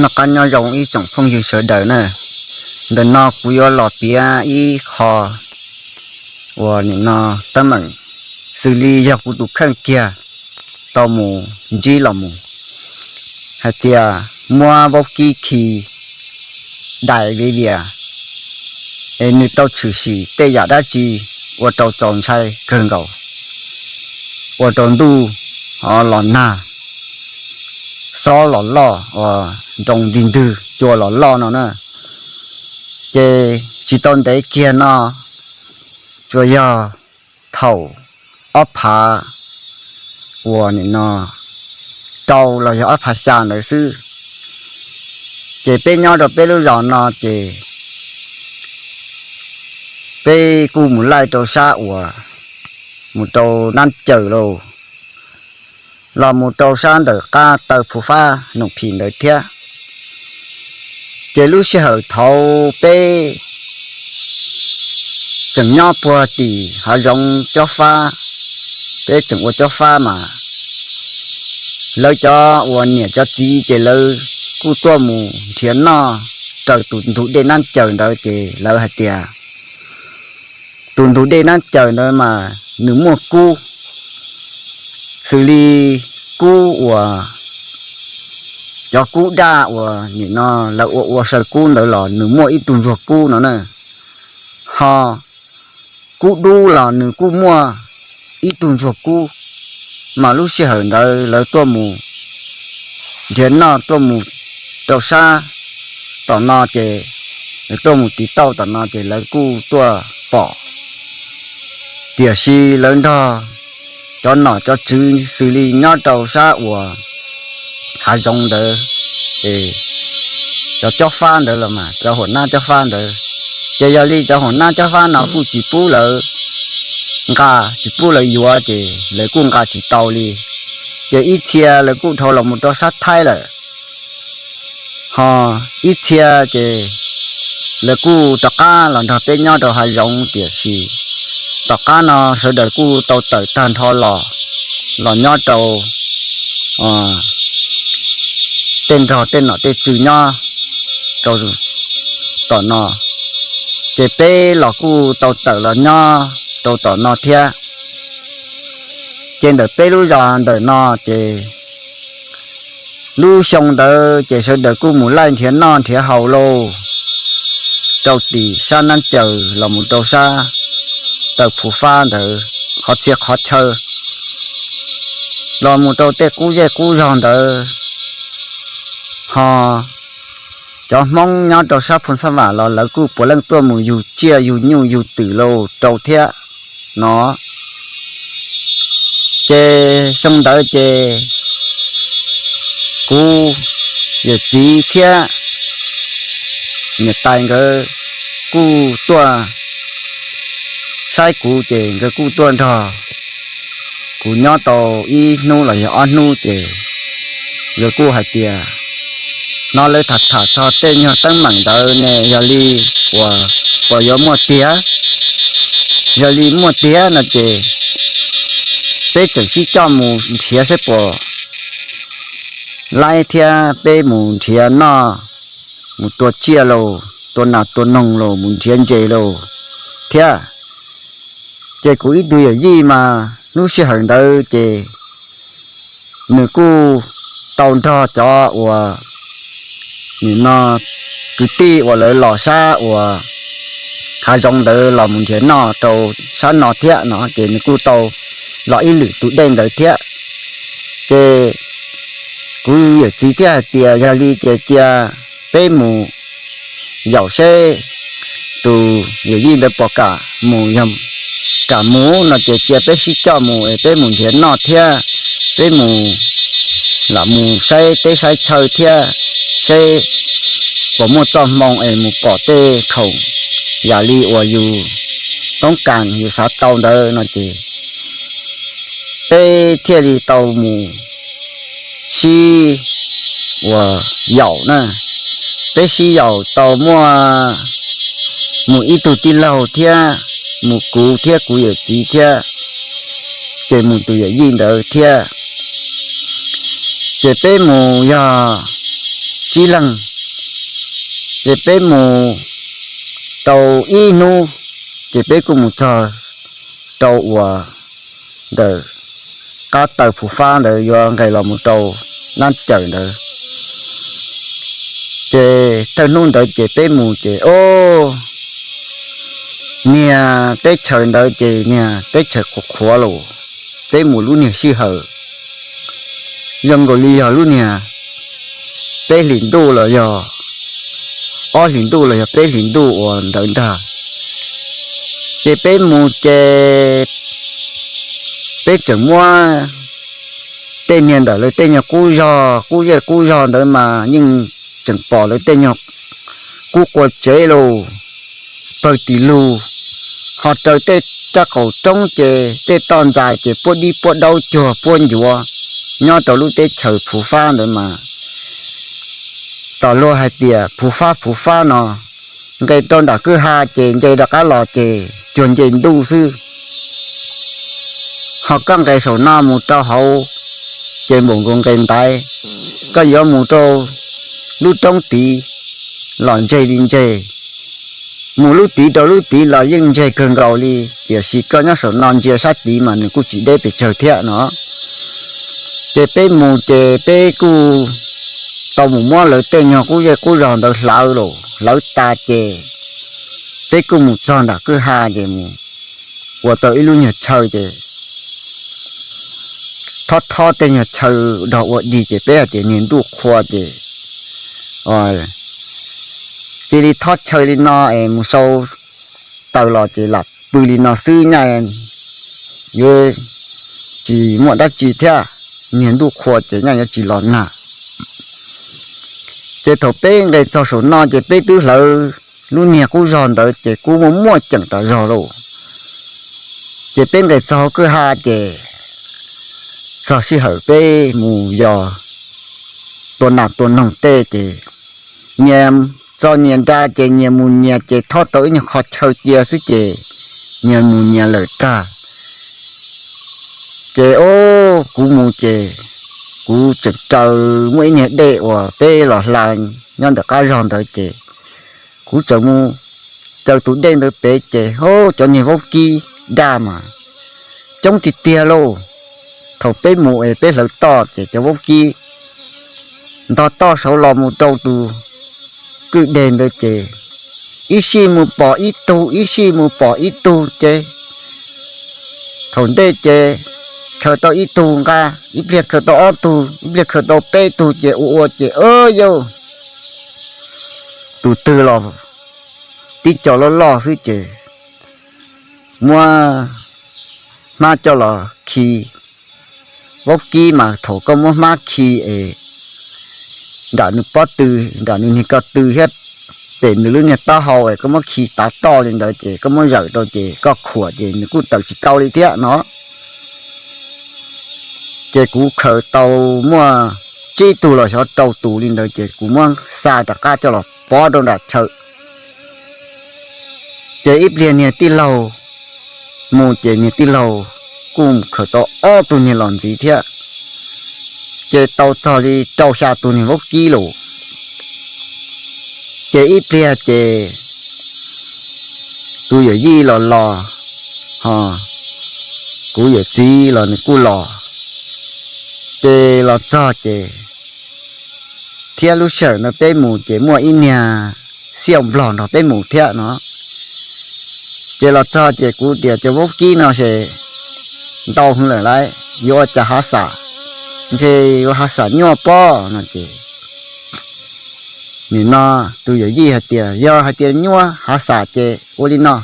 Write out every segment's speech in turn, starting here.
Noj qab nyob zoo ib tsoom phooj ywg sawv daws na. Ntawm no kuv yuav los piav ib qho uas nim no teeb meem xws li yog kuv tus kheej kiag tau mus ntsib los mus hais tias muab vaub kib khi dais viv vias, es nws tau tshwm sim tej yam dab tsi ua rau txaus ntshai kawg nkaus, ua rau ntuj ho los nag, xob los loj, uas nroo ntig ntwg cua los loj no na. Ces tsis tau ntev kiag no, tsuas yog thaum ob phav uas nim no rau los yog ob phav xya ntawd xwb, ces peb nyob rau peb lub zos no ces peb kuj mus laij rau sab uas mus rau Nab Caws lauj, los mus rau sab ntawm qab taw Phu Fab Noom Phim ntawd thiab. Ces lub sij hawm thaud peb tseem nyob puag tim hav zoov cob fab, peb tseem ua cob fab mas lawv cov uas niam cov txiv ces lawv kuj tuaj mus nrhiav noj raws tus ntug dej Nab Caws ntawd, ces lawv hais tias tus ntug dej Nab Caws ntawd mas nws muaj kub, xws li kub uas cov kub daj uas nim no lawv ua ua saw kub ntawd los nws muaj ib tug ntsuag kub no na, ho kub dub los nws kuj muaj ib tug ntsuag kub. Mas lub sij hawm ntawd lawv tuaj mus nrhiav noj tuaj mus rau sab tom no ces, lawv tuaj mus tiv tauj tom no ces lawv kuj tuaj pom, tiam sis lawv nrog cov nom cov tswv xws li nyob rau sab uas hav zoov ntawd, cov cob fab ntawd los mas cov huam nab cob fab ntawd, ces yog li cov huam nab cob fab no kuj tsis pub lawv nqa, tsis pub lawv yuav ces lawv kuj nqa tsis tau li. Ces ib txhia lawv kuj dhau los mus rau sab Thaib lawm, ho ib txhia ces lawv kuj rov qab los nrog peb nyob rau hav zoov, tiam sis tom qab no sawv daws kuj tau tawm tag nrho los, los nyob rau tej nrog tej nom tej tswv nyob rau tom no, ces peb los kuj tau tawm los nyob rau tom no thiab. Ces ntawm peb lub zos ntawm no ces lub xyoo ntawd ces sawv daws kuj mus laij nrhiav noj nrhiav haus lauj, rau tim sab Nab Caws los mus rau sab taw Phu Fab ntawd qhov txhia qhov chaw, los mus rau tej qub zej qub zog ntawd, ho cov Hmoob nyob rau sab Phu Xab Vam los lawv kuj puav leej tuaj mus yug tsiaj yug nyuj yug twm lauj rau thiab no. Ces xyoo ntawd ces kuv yawm txiv thiab niam tais nkawd kuj tuaj saib kuv, ces nkawd kuj tuaj nrog kuv nyob tau ib hnub los yog ob hnub, ces nkawd kuj hais tias hnov lawv tham tham txog tej nyuag teeb meem ntawd ne, yog li uas puas yuav muaj tiag? Yog li muaj tiag no ces peb tseem sib coj mus nrhiav saib puas laib thiab peb mus nrhiav noj, mus tua tsiaj lauj, tua nas tua noog lauj, mus nrhiav ntses lauj thiab. Ces kuv ib tug yawm yij mas lub sij hawm ntawd ces nws kuj tau nrog cov uas nim no kwv tij uas lawv los sab uas hav zoov ntawd los mus nrhiav noj rau sab no thiab no, ces nws kuj tau los ib lwm tus dej ntawd thiab. Ces kuv yawm txiv thiaj hais tias yog li ces cia peb mus yaum seb tus yawm yij ntawd puas kam mus, yog kam mus no ces cia peb sib coj mus es peb mus nrhiav noj thiab peb mus lam mus saib teb saib chaw thiab seb puas muaj txoj hmoo es mus pom tej khoom yam li uas yus toob kas yus xav tau ntawd no ces peb thiaj li tau mus sib uas yaum na. Peb sib yaum tau muaj mus ib tug tij laug thiab, mus kuv thiab kuv yawm txiv thiab, ces mus tus yawm yij ntawd thiab. Ces peb mus yog tsib leeg. Ces peb mus tau ib hnub, ces peb kuj mus txog rau uas ntawm qab taw Phuv Fab ntawd yuav nqes los mus rau Nab Cawm ntawd. Ces thawj hnub ntawd ces peb mus ces o, niag teb chaws ntawd ces niag teb chaws qhuav qhuav los, peb mus lub niag sij hawm zoo nkaus li yog lub niag peb hlis ntuj los yog ob hlis ntuj los yog peb hlis ntuj uas ntawd ntag. Ces peb mus ces peb tseem muab tej niag ntawm lawv tej nyuag qub zog, qub zej qub zog ntawd mas yeej tseem pom lawv tej nyuag qub qua tsev los, pawg tis lug, ho raws tej raj qaum roob ces tej toj ntxas ces puab dib puab daub cuag puab ncuav nyob rau lub teb chaws Phuv Fab ntawd mas tom luag hais tias Phuv Fab Phuv Fab no, nqes rau nram kwj ha ces nce rov qab los ces cuag nce ntuj xwb. Ho koj nqes saum no mus rau hauv ces npaum nkaus nqes ntaiv, koj yuav mus rau lub roob tid los ntseg li ntseg, mus lub tid rau lub tid los yeej ntseg kawg nkaus li, tiam sis koj nyob saum no ntsia sab tid mas nws kuj tsis deb pes tsawg thiab no. Ces peb mus ces peb kuj tau mus muab lawv tej nyuag qub zej qub zog ntawd hlawv los hlawv tas ces peb kuj mus txog nram kwj ha ces mus ua tau ib lub nyuag chaw ces thob thob tej nyuag chaw dog ua dig ces peb hais tias niag ntuj qhua ces cia li thob chaw li no es mus sau taws los ces lam pw li no xwb nyaj yuav tsis muaj dab tsi thiab, niag ntuj qhua ces nyaj yuav tsis los nag. Ces thaum peb nqes txog saum no ces peb twb hlawv lub niag qub zog ntawd ces kuj muaj muaj ceem tas zog lauj. Ces peb nqes txog kwj ha ces txog sij hawm peb mus yos tua nas tua noog tej ces nyias txog nyias nra ces nyias mus nyias ces thob tau ib nyuag qho chaw cia xwb ces nyias mus nyias lawm tag. Ces o, kuv mus ces kuv tseem raws muaj ib niag dej uas peb los hla nyob ntawm qab zog ntawd ces kuv tseem mus raws tus dej ntawd pem ces o, cov niag vaub kib daj mas coob tiag tiag lauj. Thaum peb mus es peb hlawv toj ces cov vaub kib ntog toj saud los mus rau tus kwj deg ntawd ces ib sij mus pom ib tug, ib sij mus pom ib tug ces thaum ntej ces khaws tau ib tug nqa, ib pliag khaws tau ob tug, ib pliag khaws tau peb tug ces ua ua ces o, yau, tus twg los tib co loj loj xwb ces muab hmab coj los khi. Vaub kib mas thaum koj muab hmab khi es nram nws pob tw, nram nws niag ko tw thiab pem nws lub niag taub hau es koj muab khi tav toj li ntawd ces koj muab zawm rau ces koj khuam ces nws kuj tawm tsis tau li thiab no. Ces kuv khaws tau muaj tsib tug los xyov rau tus li ntawd ces kuv muab xa rov qab coj los pov rau nram chaw. Ces ib pliag niag tij laug mus ces niag tij laug kuj khaws tau ob tug niag los ntxiv thiab. Ces tau txog li rau xya tus niag vaub kib los. Ces ib pliag ces tus yawm yij los los, ho kuv yawm txiv los nws kuj los. Ces los txog ces thiab lub sij hawm ntawd peb mus ces muaj ib niag xiaj nplog nrog peb mus thiab no. Ces los txog ces kuv tias cov vaub kib no ces ntau heev lawm lauj, yuav ua cas hav xam, ntshe yuav hav xam nyuaj pob no ces nim no tus yawm yij hais tias yog hais tias nyuaj hav xam ces ua li no,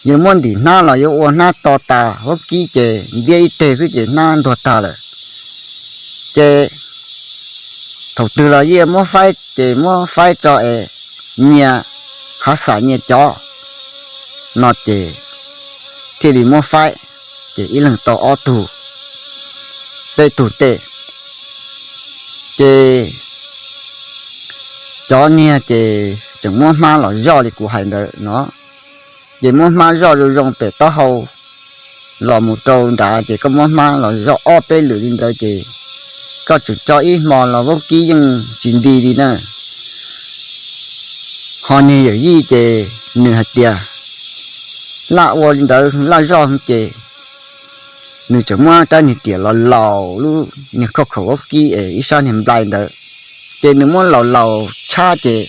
yuav muab ntim hnab los yuav ua hnab to tas, vaub kib ces ntiab ib teg xwb ces hnab ntuag tag lawm. Ces thaum twg los yeej muab faib ces muab faib tso es nyias hav xam nyias cov no ces thiaj li muab faib, ces ib leeg tau ob tug, peb tug tej. Ces cov niag ces tseem muab hmab los zoj li kuv hais ntawd no, ces muab hmab zoj zoo zoo pem taub hau los mus rau nrad ces koj muab hmab los zoj ob peb lwm li ntawd ces koj tseem tso ib hmo los vaub kib yeej tsis nti li na. Ho niag yawm yij ces nws hais tias laj ua li ntawd laj zoj ces nws tseem muab rab niag riam los laus lub niag khauj khaum vaub kib es ib sab niag nplai ntawd, ces nws muab laus laus tshab ces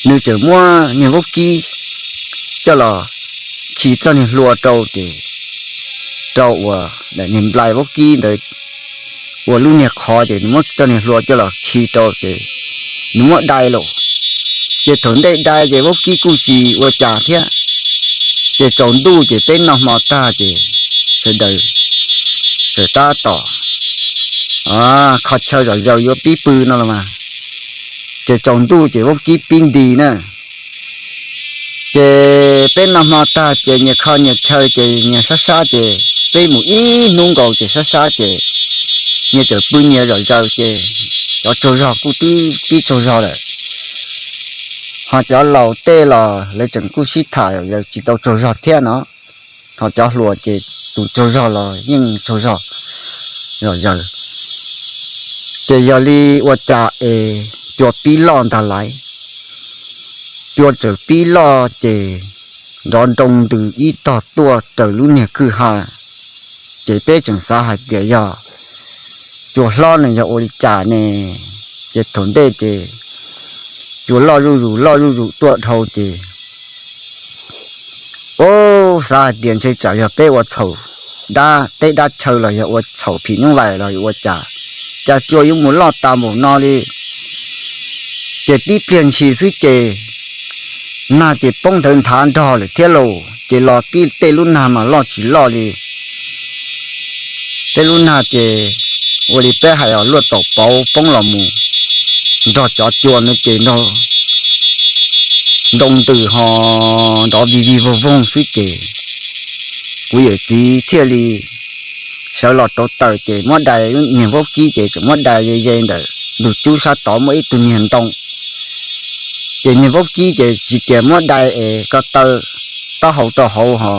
nws tseem muab niag vaub kib coj los khi txoj niag hlua rau ces rau uas niag nplai vaub kib ntawd ua lub niag qhov ces nws muab txoj niag hlua coj los khi rau ces nws muab dai los. Ces thaum ntej dai ces vaub kib kuj tsis ua cas thiab, ces tsaus ntuj ces peb noj hmo tag ces sawv daws sawv tab tom kho chaw zom zaws yuav pib pw no los mas, ces tsaus ntuj ces vaub kib pib nti na. Ces peb noj hmo tag ces nyias kho nyias chaw ces nyias sab sab ces peb mus ib hnub nkaus ces sab sab ces nyias txawm pw nyias zom zaws ces cov tsaug zog kuj twb pib tsaug zog lawm. Ho cov laus tej los lawv tseem kuj sib tham zom zaws tsis tau tsaug zog thiab no. Ho cov hluas ces tus tsaug zog los yeej tsaug zog zom zaws. Ces yog li ua cas es cua pib loj ntag lauj. Cua txawm pib loj ces nrov nroo ntws ib tog tuaj raws lub niag kwj ha. Ces peb tseem xav hais tias yog cua hlob ne yog ua li cas ne. Ces thaum ntej ces cua loj zuj zus loj zuj zus tuaj dhau ces ub, xav hais tias ntshe tsam yog peb ua txhaum dab teb dab chaw los yog ua txhaum phim nyuj vais los ua cas, cas cua yuav mus loj tas npaum no li. Ces tib pliag ntshis xwb ces nag ces poob nthawv nthav nrog lawm thiab lauj. Ces los tib tej lub nag mas loj tsis loj li. Tej lub nag ces ua li peb hais os, luaj taum pauv poob los mus nrog cov cua no ces nrog ntoo ntws ho nrov vij vij voog voog xwb ces kuv yawm txiv thiaj li sawv los rauv taws ces muab dai niag vaub kib ces tseem muab dai ze ze ntawm ntug cub sab tod muaj ib tug niag ntoo. Ces niag vaub kib ces tsis tias muab dai es ko taw taub hau rau hauv ho,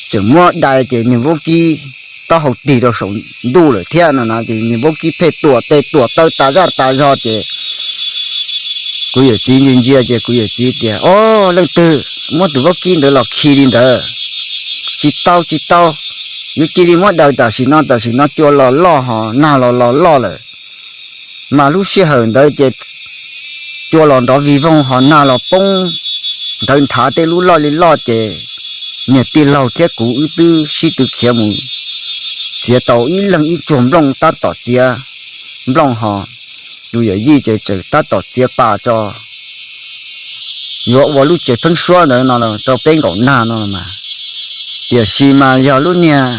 tseem muab dai ces niag vaub kib taub hau tig rau saum ntuj lawm thiab no na. Ces niag vaub kib pheej tuam tes tuam taw tas zaj tas zog ces kuv yawm txiv ntsia ntsia ces kuv yawm txiv tias, Ob, leej twg muab tus vaub kib ntawd los khi li ntawd? Tsis tau, tsis tau. Yuav cia li muab daws tam sim no, tam sim no cua los loj ho nag los los loj lawm. Mas lub sij hawm ntawd ces cua los nrov vij voog ho nag los poob nthawv nthav tej lub loj li loj ces niag tij laug thiab kuv wb twb sib tw khiav mus txiav tau ib leeg ib tsuag nplooj tab tom txiav nplooj ho tus yawm yij ces tseem tab tom txiav pas tso yuav ua lub tsev pheeb suab ntawd no rau peb nkaum nag no mas. Tiam sis mas yog lub niag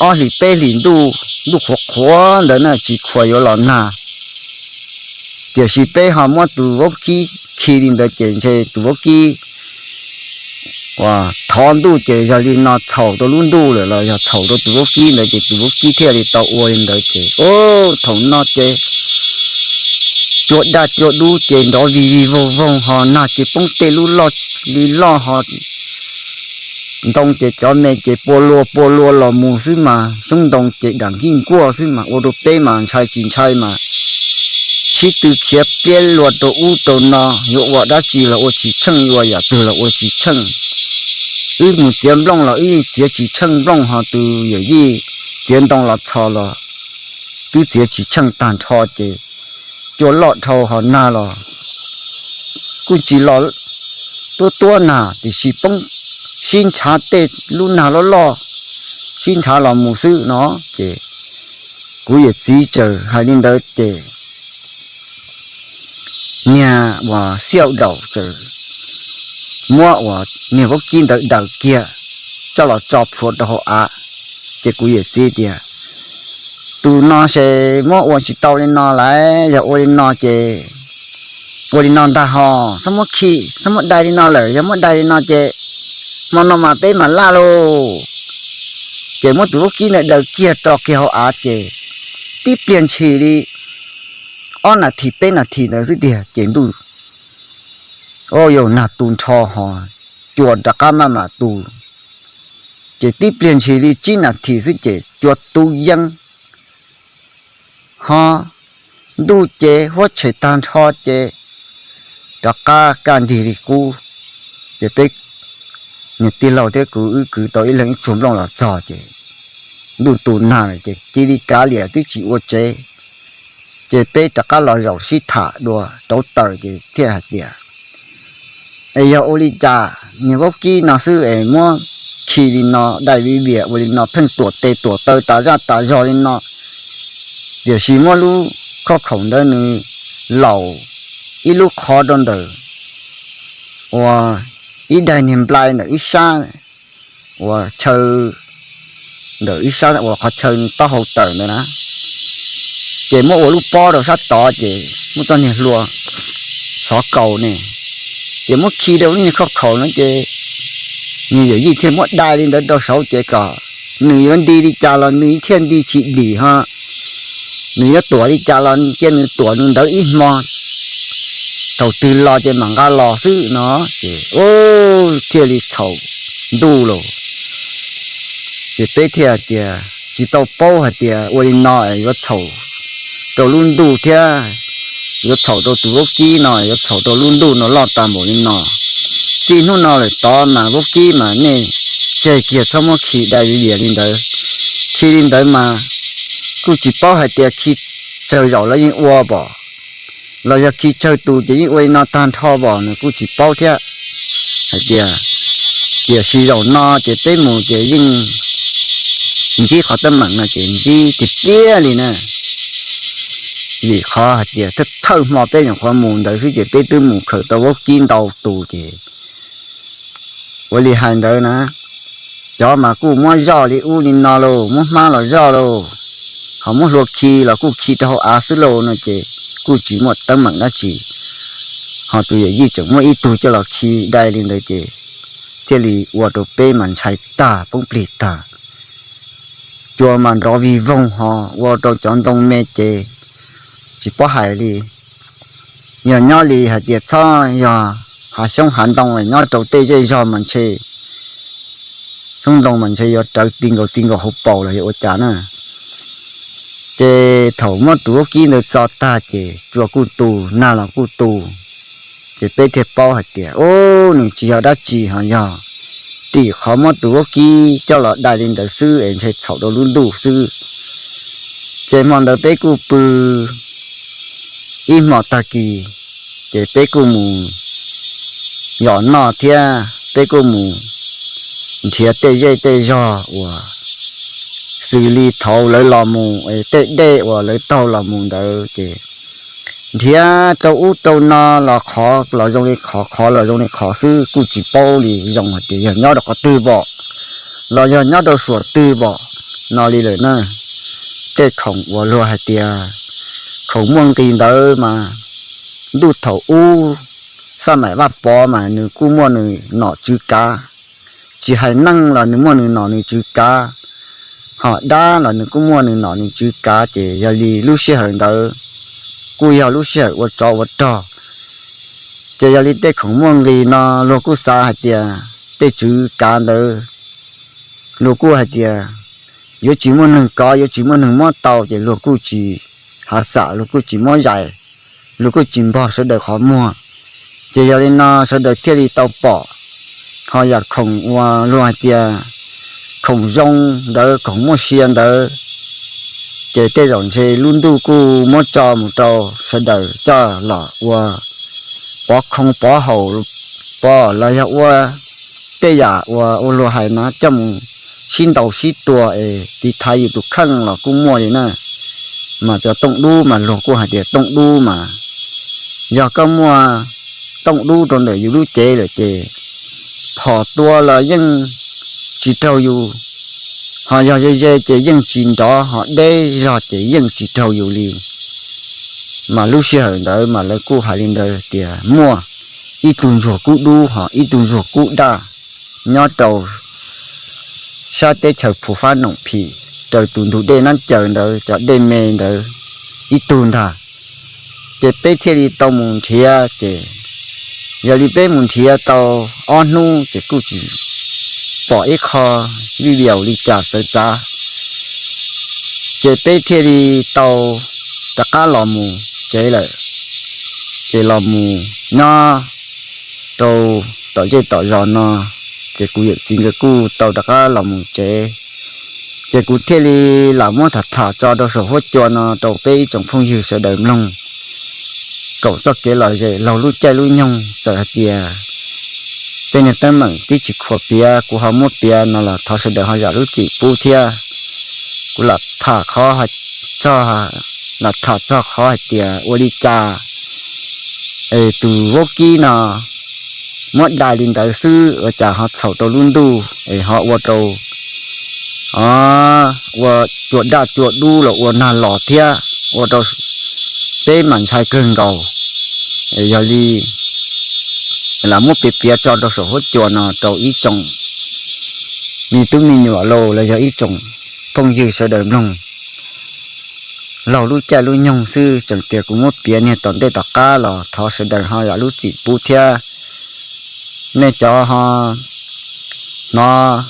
ob hlis peb hlis ntuj, ntuj qhuav qhuav ntawd na tsis khuas yuav los nag. Tiam sis peb ho muab tus vaub kib khi li ntawd ces ntshe tus vaub kib uas thov ntuj ces yog li no txhaum rau lub ntuj lawm los yog txhaum rau tus vaub kib ntawd ces tus vaub kib thiaj li tau ua li ntawd ces ub, thaum no ces cua daj cua dub ces nrov vij vij voog voog ho nag ces poob tej lub loj li loj ho ntoo ces cov me ces pua lua pua lua los mus xwb mas xyoob ntoo ces dam nkij nkuaj xwb mas ua rau peb mas ntshai tsis ntshai mas sib tw khiav pliab luag rau ub rau no, yuav ua dab tsi los ua tsis tsheej, yuav ua yam twg los ua tsis tsheej. Wb mus txiav nplooj los wb yeej txiav tsis tsheej nplooj ho tus yawm yij txiav ntoo los txhos los twb txiav tsis tsheej tag nrho ces cua loj dhau ho nag los kuj tsis los tuab tuab nag tiam sis poob sib ntshav tej lub nag loj loj sib ntshav los mus xwb no ces kuv yawm txiv txawm hais li ntawd ces niag uas xiauj daum txawm muab uas niag vaub kib ntawd daws kiag coj los tso plhuav rau hauv av. Ces kuv yawm txiv tias, Tus no ces muab ua tsis tau li no lawm, yog ua li no ces ua li no ntag ho, txhob muab khi, txhob muab dai li no lawm, yog muab dai li no ces hmo no mas peb mam laj lauj. Ces muab tus vaub kib ntawd daws kiag rau kiag hauv av ces tib pliag ntshis li ob nas this peb nas this ntawd xwb tiag ces ntuj, o yog nag tu nrho ho cua rov qab maj mam tu. Ces tib pliag ntshis li tsib nas this xwb ces cua tu yeeb ho ntuj ces huab tshais tag nrho ces rov qab kaj nrig li qub. Ces peb niag tij laug thiab kuv wb kwv tau ib leeg ib tsuag nplooj los txog ces ntuj tu nag lawm ces cia li kav liam twb tsis ua tsev. Ces peb rov qab los zaum sib tham dua rauv taws ces thiaj hais tias, es yog ua li cas niag vaub kib no xwb es muab khi li no, dai viv vias ua li no, pheej tuam tes tuam taw tas zaj tas zog li no, tiam sis muab lub khob khaum ntawd nws laus ib lub qhov rau ntawm uas ib daig niag nplai ntawm ib sab uas chaw, ntawm ib sab uas qhov chaw taub hau tawm ntawd na, ces muab ua lub pob rau sab tod ces muab txoj niag hlua xov kaus ne, ces muab khi rau lub niag khob khaum no ces nws yawm yij thiaj muab dai li ntawd rau saud ces kom nws yuav nti li cas los nws thiaj nti tsis dim ho nws yuav tuam li cas los cia nws tuam nws ntawd ib hmo, thaum twg los ces mam nqa los xwb no. Ces thiaj li txhaum ntuj los, ces peb thiaj hais tias tsis tau paub hais tias ua li no yuav txhaum rau lub ntuj thiab yuav txhaum rau tus vaub kib no, yuav txhaum rau lub ntuj no loj tag npaum li no. Txij hnub no lawm tod mas vaub kib mas nej tseg kiag txhob muab khi dai viv vias li ntawd. Khi li ntawd mas kuj tsis paub hais tias khi tsawg zaum los yeej ua pom, los yog khi tsawg tus ces yeej ua li no tag nrho pom, nws kuj tsis paub thiab hais tias, tiam sis zaum no ces peb mus ces yeej ntsib qhov teeb meem no ces ntsib tiag tiag li na. Vim qhov hais tias thawj thawj hmo peb nyuam qhuav mus ntawd xwb ces peb twb mus khaws tau vaub kib ntau tus ces ua li hais ntawd na, cov mas kuj muab zoj li ub li no lauj, muab hmab los zoj lauj, ho muab hlua khi los kuj khi rau hauv av xwb lauj no ces kuj tsis muaj teeb meem dab tsi. Ho tus yawm yij tseem muaj ib tug coj los khi dai li ntawd ces thiaj li ua rau peb mas ntshai tag poob plig tag. Cua mas nrov vig voog ho ua rau cov ntoo me ces tsis paub hais li. Yog nyob li hais tias txhob yog hav xyoob hav ntoo nyob rau tej zej zog mas ntshe xyoob ntoo mas ntshe yuav rawv ti nkaus ti nkaus hauv paus los yog ua cas na. Ces thaum muab tus vaub kib ntawd txo tag ces cua kuj tu, nag los kuj tu, ces peb thiaj paub hais tias, u, nws tsis yog dab tsi ho yog tim qhov muab tus vaub kib coj los dai li ntawd xwb es ntshe txhaum rau lub ntuj xwb. Ces hmo ntawd peb kuj pw ib hmo tag kis, ces peb kuj mus yos noj thiab peb kuj mus nrhiav tej zej tej zog uas xws li thaum lawv los mus es tej dej uas lawv taug los mus ntawd ces nrhiav rau ub rau no los qhov los zoo li qhov, qhov los zoo li qhov xwb, kuj tsis paub li zoo hais tias yog nyob rau qhov twg pom los yog nyob rau suam twg pom no li lawm na. Tej khoom uas luag hais tias khoom muaj nqis ntawd mas ntuj thaum ub Xab Maim Vaj Pov mas nws kuj muaj nws nom tswv kav, tsis hais neeg los nws muaj nws nom nws tswv kav, ho dab los nws kuj muaj nws nom nws tswv kav. Ces yog li lub sij hawm ntawd kuj yog lub sij hawm ua tsov ua rog, ces yog li tej khoom muaj nqis no luag kuj xav hais tias tej tswv kav ntawd luag kuj hais tias yuav tsis muaj neeg kov, yuav tsis muaj neeg muab tau, ces luag kuj tsis hav xam, luag kuj tsis muab zais, luag kuj tsis npog sawv daws qhov muag. Ces yog li no sawv daws thiaj li tau pom. Ho yam khoom uas luag hais tias khoom zoo ntawd, khoom muaj sia ntawd, ces tej zaum ntshe lub ntuj kuj muab tso mus rau sawv daws coj los ua pov khoo pov haum, pov los yog ua tej yam uas ua luag hais no coj mus sib ntaus sib tua es tiv thaiv yus tus kheej los kuj muaj li na. Mas cov tooj dub mas luag kuj hais tias tooj dub mas yog koj muaj tooj dub rau ntawm yus lub cev lawm ces phom tua los yeej tsis raug yus, ho yog ze ze ces yeej tsis nrov, ho deb zog ces yeej tsis raug yus li. Mas lub sij hawm ntawd mas lawv kuj hais li ntawd tias muaj ib tug ntsuag kub dub ho ib tug ntsuag kub daj nyob rau sab teb chaws Phu Fab Noom Phim, raws tus ntug dej Nab Caws ntawd cov dej me ntawd ib tug ntag. Ces peb thiaj li tau mus nrhiav, ces yog li peb mus nrhiav tau ob hnub ces kuj tsis pom ib qho video li cas txawv txav. Ces peb thiaj li tau rov qab los mus tsev lawm. Ces los mus nyob rau tom zej tom zos no, ces kuv yawm txiv nkawd kuj tau rov qab los mus tsev. Ces kuv thiaj li lam muab tham tham tso rau saum huab cua no rau peb ib tsoom phooj ywg sawv daws mloog, koom txoj kev lom zem laug lub caij lub nyoog. Txawm hais tias tej niag teeb meem twb tsis khuam piav, kuv ho muab piav no los thov sawv daws ho zam lub txim pub thiab. Kuv lam tham qhov txog, lam tham txog qhov hais tias ua li cas es tus vaub kib no muab dai li ntawd xwb ua cas ho txhaum rau lub ntuj es ho ua rau ua cua daj cua dub los ua nag los thiab ua rau peb mas ntshai kawg nkaus. Yog li lam muab piav piav tso rau saum huab cua no rau ib tsoom me tub me nyuam los yog ib tsoom phooj ywg sawv daws mloog laug lub caij lub nyoog xwb. Tseem tias kuv muab piav niag tom ntej tom qab los thov sawv daws ho zam lub txim pub thiab. Nej cov ho hnov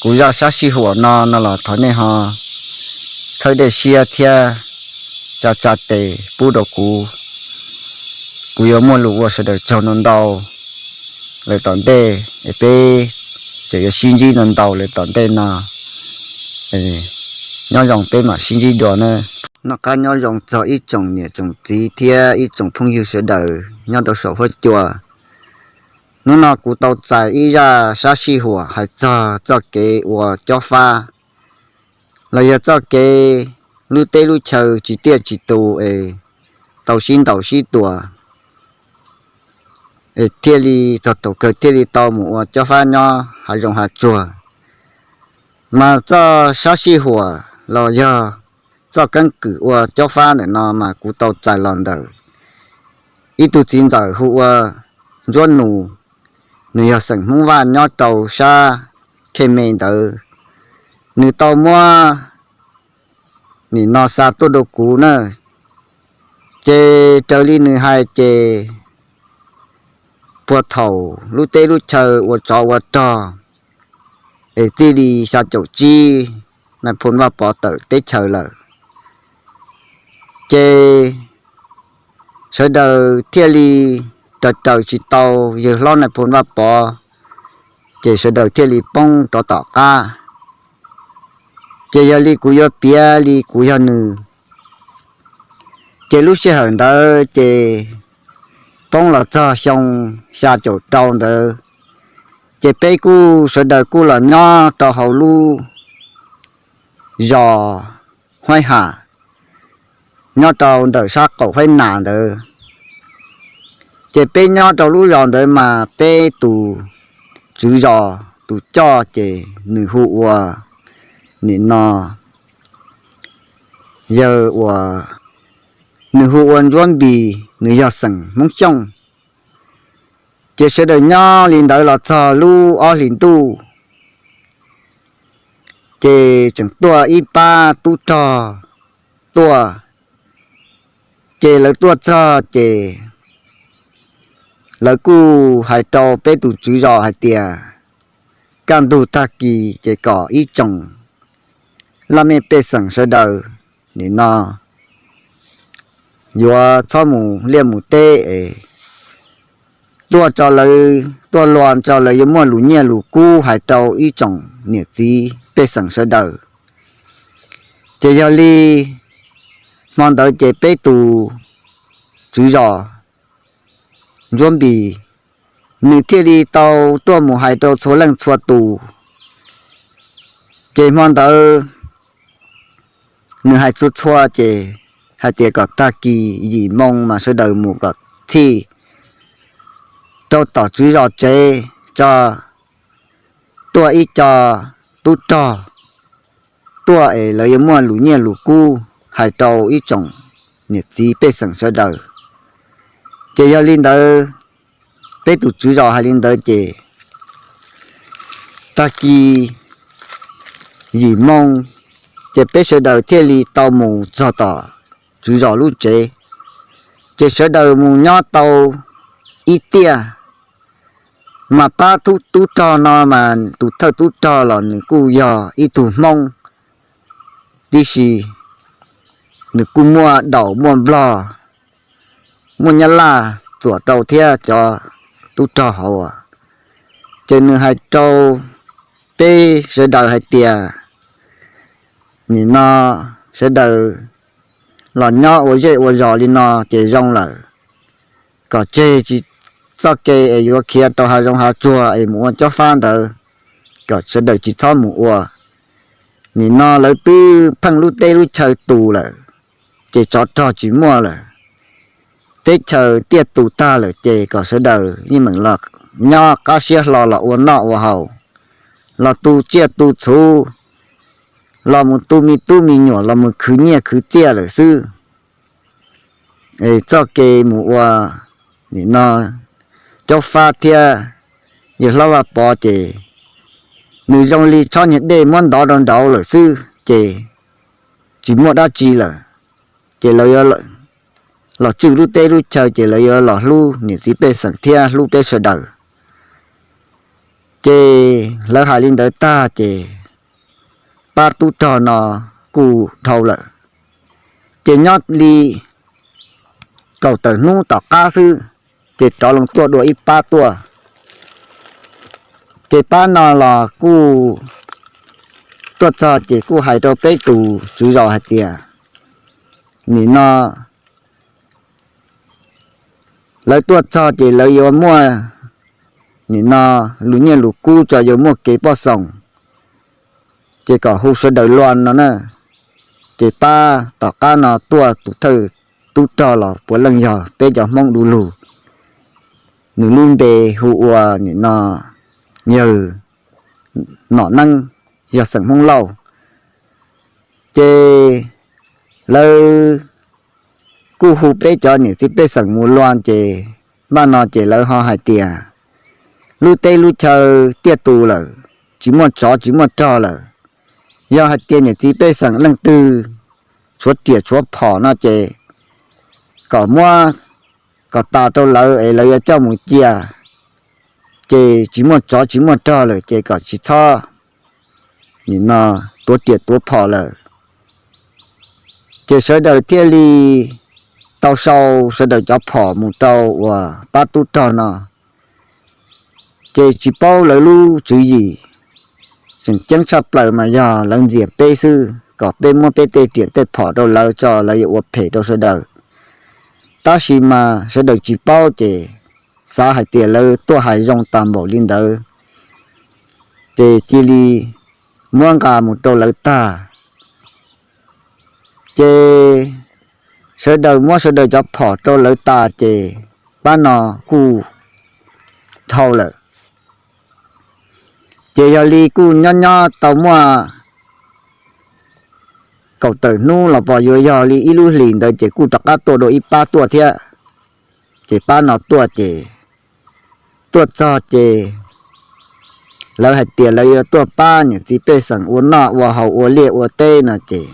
kuv zaj sab sij huam no no los thov nej ho txhawb dej siab thiab tsa tsa tes pub rau kuv. Kuv yuav muaj lus ua sawv daws tsaug ntau ntau lawm tom ntej, peb tseem yuav sib ntsib ntau ntau lawm tom ntej no. Nyob zoo, peb mam sib ntsib dua na. Noj qab nyob zoo txog ib tsoom niam tsoom txiv thiab ib tsoom phooj ywg sawv daws nyob rau saum huab cua. Hnub no kuv tau txais ib zaj sab sij huam hais txog txoj kev ua cob fab los yog txoj kev lub teb lub chaw tsis tiaj tsis tus es tau sib ntaus sib tua, es thiaj li txog thaum kawg thiaj li tau mus ua cob fab nyob hav zoov hav tsuag. Mas txoj sab sij huam los yog txoj keeb kwm ua cob fab ntawm no mas kuv tau txais los ntawm ib tug txiv ntxawm hu ua Ntsuab Nus, nws yog xeem Hmoob Vaj nyob rau sab Khej Me ntawd. Nws tau muab nim no xa tuaj rau kuv na. Ces raws li nws hais ces puag thaum lub teb lub chaw ua tsov ua rog es txij li xya caum tsib Nais Phoo Vaj Pov tawm teb chaws lawm, ces sawv daws thiaj li raws raws tsis tau yawg hlob Nais Phoo Vaj Pov, ces sawv daws thiaj li poob rov tom qab. Ces yog li kuv yuav piav li kuv yog nws, ces lub sij hawm ntawd ces poob los txog xyoo xya caum rau ntawd, ces peb kuj sawv daws kuj los nyob rau hauv lub zos Huaib Ham, nyob rau ntawm sab qaum Huaib Nas ntawd. Ces peb nyob rau lub zos ntawd mas peb tus tswv zos tus coj ces nws hu ua, nim no yawg uas nws hu ua Ntsuab Npis, nws yog xeem Hmoob Xyooj. Ces sawv daws nyob li ntawd los txog lub ob hlis ntuj, ces tseem tuaj ib pab tub rog tuaj. Ces lawv tuaj txog ces lawv kuj hais rau peb tus tswv zos hais tias kaj ntug tag kis ces kom ib tsoom laj mej pej xeem sawv daws nim no yuav txhob mus liaj mus teb es tuaj tso lawv, tuaj lua tso lawv yuav muaj lus nyiaj lus kub hais rau ib tsoom niam txiv pej xeem sawv daws. Ces yog li hmo ntawd ces peb tus tswv zos Ntsuab Npis, nws thiaj li tau tuaj mus hais rau txhua leej txhua tus. Ces hmo ntawd nws hais txhua txhua ces hais tias kom tag kis yim moo mas sawv daws mus kom txhij rau tom tswv zos tsev tso, tuaj ib co tub rog tuaj es lawv yuav muaj lus nyiaj lus kub hais rau ib tsoom niam txiv pej xeem sawv daws. Ces yog li ntawd, peb tus tswv zos hais li ntawd ces tag kis yim moo, ces peb sawv daws thiaj li tau mus txog tom tswv zos lub tsev. Ces sawv daws mus nyob tau ib tiaj, mas pab tub rog no mas tus thawj tub rog los nws kuj yog ib tug Hmoob tib si. nws kuj muaj daum muaj nplog, muaj nyab laj txuam rau thiab cov tub rog hauv. Ces nws hais rau peb sawv daws hais tias, nim no sawv daws los nyob ua zej ua zos li no ces zoo lawm, kom tseg tsis txoj kev es yuav khiav rau hav zoov hav tsuag es mus ua cob fab ntawd, kom sawv daws tsis txhob mus ua. Nim no lawv twb pheej lub teb lub chaw tus lawm, ces tsov rog tsis muaj lawm, teb chaws tiaj tus tag lawm ces kom sawv daws yeej meem los nyob qab siab hlo los ua noj ua haus, los tu tsiaj tu txhuv, los mus tu me tub me nyuam los mus khwv nyiaj khwv txiaj lawm xwb. Txoj kev mus ua nim no caub fab thiab yawg hlob Vaj Pov ces nws zoo li tshob niag dej muab ntov rau nraud lawm xwb ces tsis muaj dab tsi lawm. Ces lawv yuav los tswj lub teb lub chaw ces lawv yuav los hlub niam txiv pej xeem thiab hlub peb sawv daws. Ces lawv hais li ntawd tag ces pab tub rog no kuj dhau lawm. Ces nyob li kaum tawm hnub tom qab xwb, ces rov loo tuaj dua ib pab tuaj. Ces pab no los kuj tuaj txog ces kuj hais rau peb tus tswv zos hais tias, nim no lawv tuaj txog ces lawv yuav muaj, nim no lus nyiaj lus kub tso yuav muaj kev poj xoos, ces kom hu sawv daws lua no na. Ces pab tom qab no tuaj tus thawj tub rog los puav leej yog peb cov Hmoob du lug, nws lub npe hu ua nim no yawg Nom Neeb, yog xeem Hmoob Lauj. Ces lawv kuj hu peb cov niam txiv pej xeem mus lua ces pab no ces lawv ho hais tias lub teb lub chaw tiaj tus lawm, tsis muaj tsov tsis muaj rog lawm. Yog hais tias niam txiv pej xeem leej twg tshuav riam tshuav phom no ces kom muab kom tas rau lawv es lawv yuav coj mus cia, ces tsis muaj tsov tsis muaj rog lawm ces kom tsis txhob nim no tuav riam tuav phom lawm. Ces sawv daws thiaj li tau sau sawv daws cov phom mus rau uas pab tub rog no. Ces tsis paub lawv lub tswv yim, tseem ceeb tshaj plaws mas yog lawv ntxias peb xwb kom peb muab peb tej riam tej phom rau lawv tso lawv yuav ua phem rau sawv daws. Tab sis mas sawv daws tsis paub ces xav hais tias lawv tuaj hais zoo tas npaum li ntawd, ces cia li muab nqa mus rau lawv tag. Ces sawv daws muab sawv daws cov phom rau lawv tas ces pab no kuj dhau lawm. Ces yog li kuj nyob nyob tau muaj kaum tawm hnub los pom yuav yog li ib lub hlis ntawd ces kuj rov qab tuaj dua ib pab tuaj thiab. Ces pab no tuaj ces tuaj txog ces lawv hais tias lawv yuav tuaj pab niam txiv pej xeem ua noj ua haus ua liaj ua teb no ces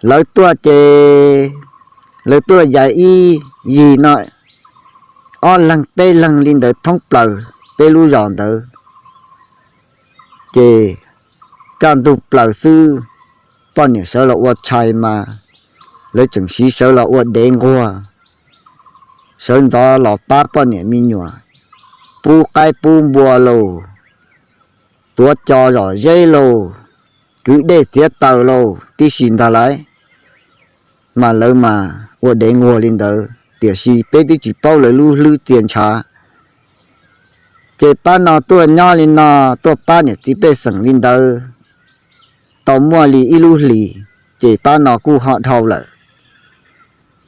lawv tuaj ces lawv tuaj yais ib yig no ob leeg peb leeg li ntawd thoob plaws peb lub zos ntawd. Ces kaj ntug plaws xwb, poj niam sawv los ua tshais mas lawv tseem siv sawv los ua dev nquag, sawv ntxov los pab poj niam me nyuam pub qaib pub npua lauj, tuav co zom zeb lauj, kwv dej txiav taws lauj tib si ntag lauj. Mas lawv mas ua dev nquag li ntawd tiam sis peb twb tsis paub lawv lub hlwb txia ntshav. Ces pab no tuaj nyob li no, tuaj pab niam txiv pej xeem li ntawd tau muaj li ib lub hlis, ces pab no kuj ho dhau lawm.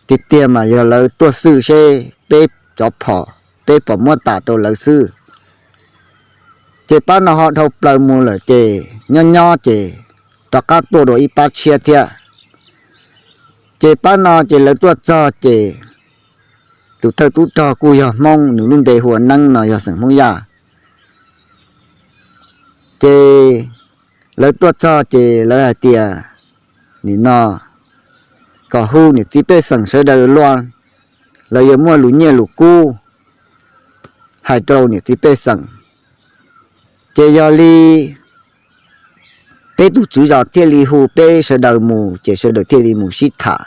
Tiag tiag mas yog lawv tuaj xwj seb peb cov phom peb pom muab tas rau lawv xwb. Ces pab no ho dhau plaws mus lawm ces nyob nyob ces rov qab tuaj dua ib pab tshiab thiab. Ces pab no ces lawv tuaj txog ces tus thawj tub rog kuj yog Hmoob, nws lub npe hu ua Neeb no yog xeem Hmoob Yaj. Ces lawv tuaj txog ces lawv hais tias, nim no kom hu niam txiv pej xeem sawv daws lua, lawv yuav muaj lus nyiaj lus kub hais rau niam txiv pej xeem. Ces yog li peb tus tswv zos thiaj li hu peb sawv daws mus ces sawv daws thiaj li mus sib tham,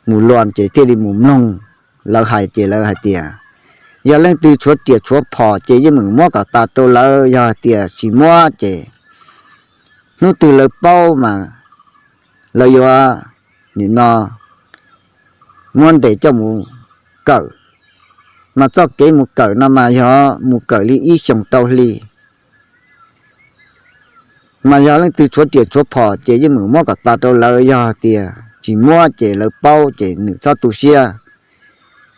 mus luas ces thiaj li mus mloog lawv hais ces lawv hais tias, yog leej twg tshuav riam tshuav phom ces yeej meem muab kom tas rau lawv, yog hais tias tsis muab ces hnub twg lawv paub mas lawv yuav nim no muab ntes coj mus kawm. Mas txoj kev mus kawm no mas yog mus kawm li ib xyoos rau hli. Mas yog leej twg tshuav riam tshuav phom ces yeej meem muab kom tas rau lawv, yog tias tsis muab ces lawv paub ces nws txhob tu siab.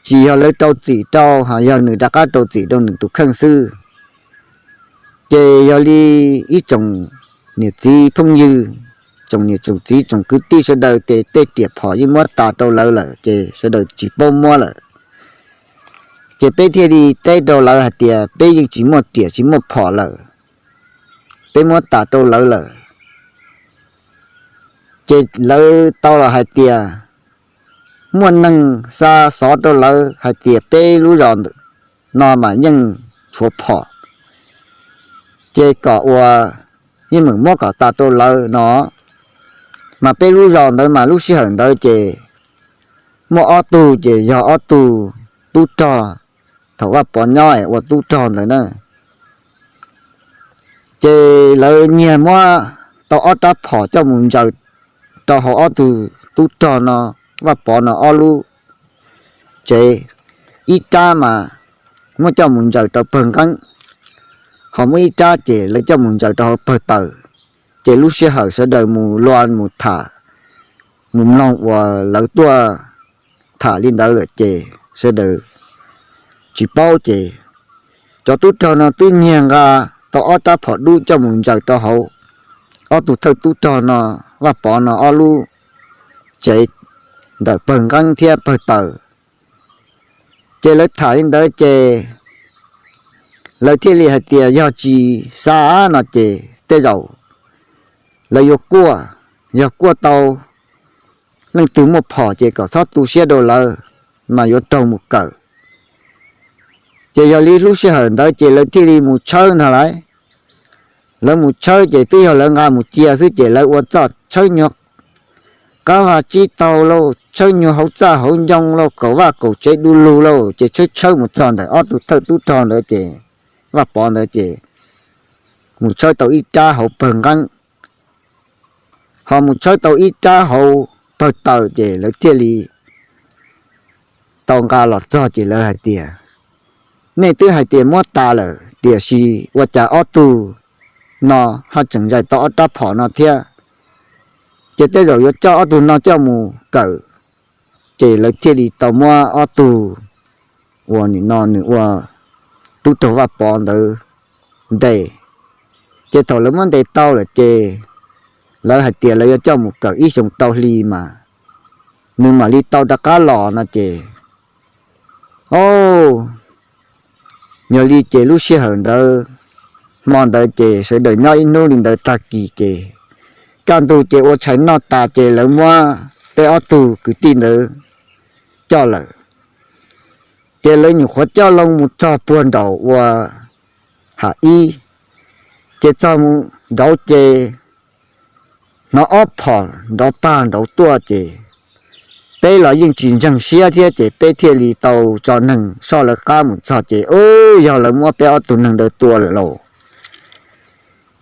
Tsis yog lawv rau txim rau, ho yog nws rov qab rau txim rau nws tus kheej xwb. Ces yog li ib tsoom niam txiv phooj ywg, tsoom niam tsoom txiv tsoom kwv tij sawv daws ces tej riam phom yeej muab tas rau lawv lawm ces sawv daws tsis paub muab lawm. Ces peb thiaj li teb rau lawv hais tias peb yeej tsis muaj riam tsis muaj phom lawm, peb muab tas rau lawv lawm. Ces lawv tau los hais tias muaj neeg xa xov rau lawv hais tias peb lub zos no mas yeej tshuav phom, ces kom ua yeej meem muab kom tas rau lawv no. Mas peb lub zos ntawd mas lub sij hawm ntawd ces muaj ob tug ces yog ob tug tub rog, thaum Vaj Pov nyob es ua tub rog ntawd na. Ces lawv nyiag muab tau ob rab phom coj mus ntsaws rau hauv ob tug tub rog no, Vaj Pov no ob lub tsev. Ib rab mas muab coj mus ntsaws rau pawg nqeeb, ho muaj ib rab ces lawv coj mus ntsaws rau hauv pawg taws. Ces lub sij hawm sawv daws mus luas mus tham, mus mloog uas lawv tuaj tham li ntawd lawm ces sawv daws tsis paub ces cov tub rog no twb nyiag nqa tau ob rab phom dub coj mus ntsaws rau hauv ob tug thawj tub rog no, Vaj Pov no ob lub tsev ntawm pawg nqeeb thiab pawg taws. Ces lawv tham li ntawd ces lawv thiaj li hais tias yog tsis xa no ces tej zaum lawv yuav kuaj, yog kuaj tau leej twg muaj phom ces kom txhob tu siab rau lawv, mas yuav raug mus kawm. Ces yog li lub sij hawm ntawd ces lawv thiaj li mus tshawb ntag lauj. Lawv mus tshawb ces twb yog lawv nqa mus cia xwb ces lawv ua txoj tshawb nyuag qab vaj tsib taug lauj, tshawb nyuag hauv txaj hauv ncoo lauj, kaum vaj kaum tsev du lug lauj, ces tshawb tshawb mus txog ntawm ob tug thawj tub rog ntawd ces, Vaj Pov ntawd ces mus tshawb tau ib rab hauv pawg nqeeb, ho mus tshawb tau ib rab hauv pawg taws ces lawv thiaj li tau nqa los txog ces lawv hais tias, nej twb hais tias muab tas lawm tiam sis ua cas ob tug no ho tseem ntsais tau ob rab phom no thiab? Ces tej zaum yuav coj ob tug no coj mus kawm. Ces lawv thiaj li tau muab ob tug uas nim no nws ua tub rog Vaj Pov ntawd ntes. Ces thaum lawv muab ntes tau lawm ces lawv hais tias lawv yuav coj mus kawm ib xyoo rau hli mas nws mam li tau rov qab los no ces, o, yog li ces lub sij hawm ntawd, hmo ntawd ces sawv daws nyob ib hnub li ntawd tag kis ces kaj ntug ces ua tshais noj tas ces lawv muab peb ob tug kwv tij ntawd coj lawm. Ces lawv nyuam qhuav coj loo mus txog puag nraum ua hav ib, ces txog nraud ces hnov ob phom nrov pag nraud tuaj ces peb los yeej tsis ntseeg siab thiab ces peb thiaj li tau tso neeg soj lawv qab mus txog ces, u, yog lawv muab peb ob tug neeg ntawd tua lawm lauj.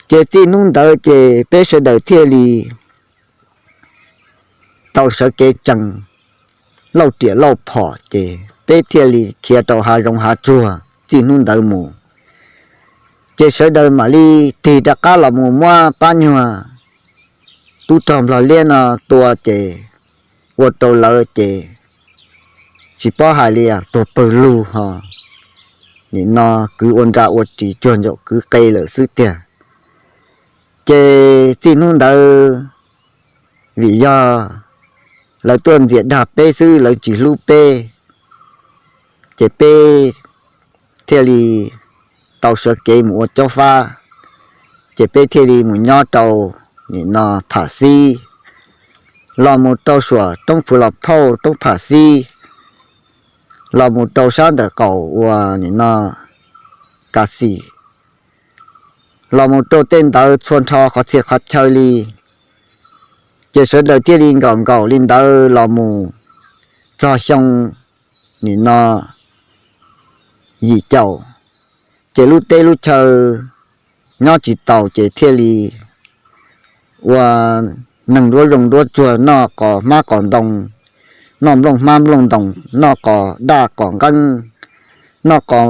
Ces txij hnub ntawd ces peb sawv daws thiaj li tau sawv kev tsees, lauj riam lauj phom ces peb thiaj li khiav rau hav zoov hav tsuag txij hnub ntawd mus. Ces sawv daws mam li tig rov qab los mus muab pab nyuag tub rog nplog liab no tua ces ua rau lawv ces tsis paub hais li tuag pawg lug ho nim no kwv ua nra ua ris cuag ntsaum kwv qe lawm xwb tiag. Ces txij hnub ntawd vim yog lawv tuaj ntxias dag peb xwb lawv tsis hlub peb, ces peb thiaj li tau sawv kev mus ua caub fab, ces peb thiaj li mus nyob rau nim no Pham Xib, los mus rau suam roob Phu Los Phauj roob Pham Xib, los mus rau sab ntawm qaum uas nim no Ka Xim, los mus rau tej ntawd txhua nrho qhov txhia qhov chaw li. Ces sawv daws thiaj li nkaum nkaum li ntawd los mus txog xyoo nim no yim caum, ces lub teb lub chaw nyob tsis taus ces thiaj li ua neeg duab zoo duab tsuag noj qos hmab qos ntoo, noj nplooj hmab nplooj ntoos, noj qos daj qos nqeeb, noj qos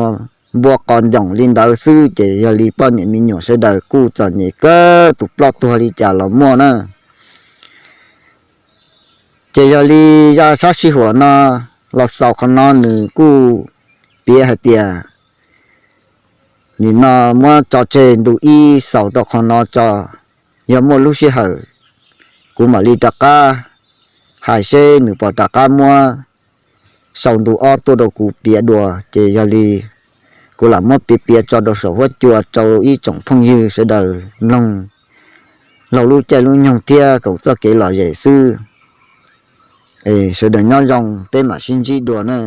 npua qos ncoom li ntawd xwb. Ces yog li poj niam me nyuam sawv daws kuj txom nyem kawg, tus ploj tuag li cas los muaj na. Ces yog li zaj sab sij huam no los xaus qhov no, nws kuj piav hais tias nim no muab tso tseg ntu ib xaus rau qhov no tso, yog muaj lub sij hawm kuv mam li rov qab hais seb nws puas rov qab muab sau ntu ob tuaj rau kuv piav dua. Ces yog li kuv lam muab piav piav tso rau saum huab cua rau ib tsoom phooj ywg sawv daws mloog laug lub caij lub nyoog thiab koom txoj kev lom zem xwb. Sawv daws nyob zoo, peb mam sib ntsib dua na.